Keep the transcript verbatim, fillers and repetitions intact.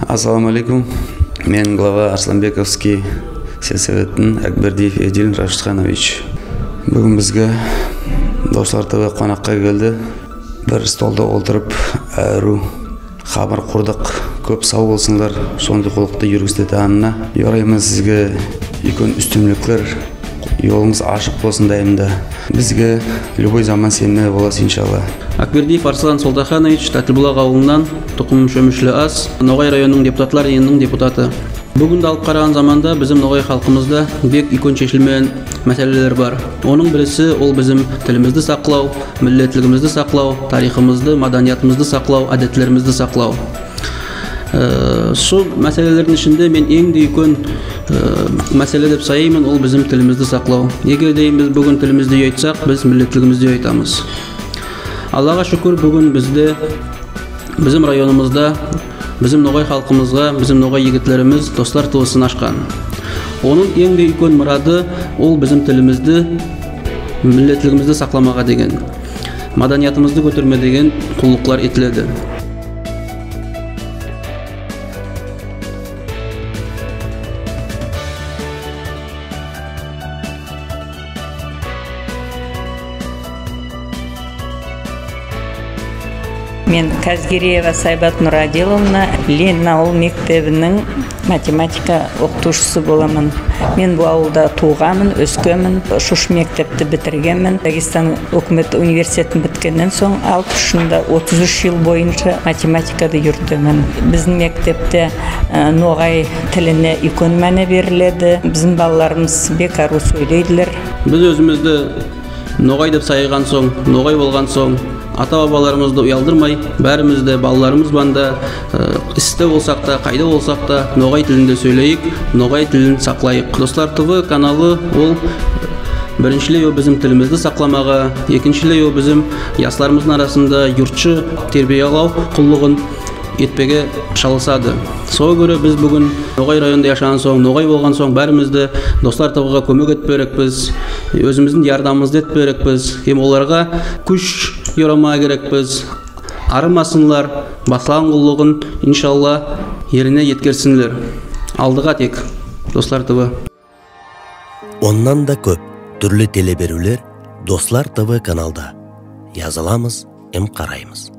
Ассаламу алейкум. Мен глава Арсланбековский сельсоветининъ Акбердиев Эдил Рашидханович. Буьгуьн бизге Дослар ТВ конакка келди. Бир столда олтырып, аьрув хабар курдык. Коьп сав болсынлар, сондай куллыкты юргизетаганына. Йорайман сизге уьйкен уьстинликлер, йолынъыз ашык болсын дайым да. Бизге любой заман сенмеге боласыз, иншалла. Акбердиев Арслан Солтаханович, Татлибулак авылыннан, тукымым Шоьмишли Ас, Ногай районынынъ депутатлар йыйынынынъ депутаты. Буьгуьнди алып караган заманда бизим ногай халкымызда бек уьйкен шешилмеген маьселелер бар. Онынъ бириси ол бизим тилимизди саклав, миллетлигимизди саклав, тарихымызды, маданиятымызды саклав, аьдетлеримизди саклав. Э, сол маьселелердинъ ишинде мен энъ де уьйкен, э, маьселе деп сайлайман, ол бизим тилимизди саклав. Эгер де биз буьгуьн тилимизди йойтсак, биз миллетлигимизди йойтамыз. Аллага шуькир, буьгуьн бизде, бизим районымызда, бизим ногай халкымызга, бизим ногай йигитлеримиз Дослар ТВ-сын ашкан. Онынъ энъ де уьйкен мырады, ол бизим тилимизди, миллетлигимизди сакламага деген, маданиятымызды коьтермеге деген куллыклар этиледи. Мен Казгиреева Сайбат Нурадиловна, Ленин авыл мектебининъ математика окытувшысы боламан. Мен бу авылда тувганман, оьскенмен, шушы мектепти битиргенмен. Дагестан оькимет университетин биткеннен сонъ, алпыс уьш йылда отыз уьш йыл бойынша математикады юритемен. Бизим мектепте, э, ногай тилине уьйкен маьне бериледи. Бизим балаларымыз бек арув соьйлейдилер. Биз оьзимизди ногай деп сайган сонъ, ногай болган сонъ, ата-бабаларымызды уялдырмай, баьримиз де, балаларымыз бан да, э, исте болсак та, кайда болсак та, ногай тилинде соьйлейик, ногай тилин саклайык. Дослар ТВ каналы ол бириншилей ол бизим тилимизди сакламага, экиншилей ол бизим ясларымыздынъ арасында юртшы тербиялав куллыгын этпеге шалысады. Сога коьре биз буьгуьн ногай районында яшаган сонъ, ногай болган сонъ, баьримиз де Дослар ТВ-га коьмек этпеге керекпиз, оьзимиздинъ ярдамымызды этпеге керекпиз, эм оларга куьш йорамага керекпиз. Арымасынлар, баслаган куллыгын, иншалла, ерине еткерсинлер. Алдыга тек, Дослар ТВ. Оннан да коьп туьрли телеберуьвлер Дослар ТВ каналда. Языламыз эм караймыз.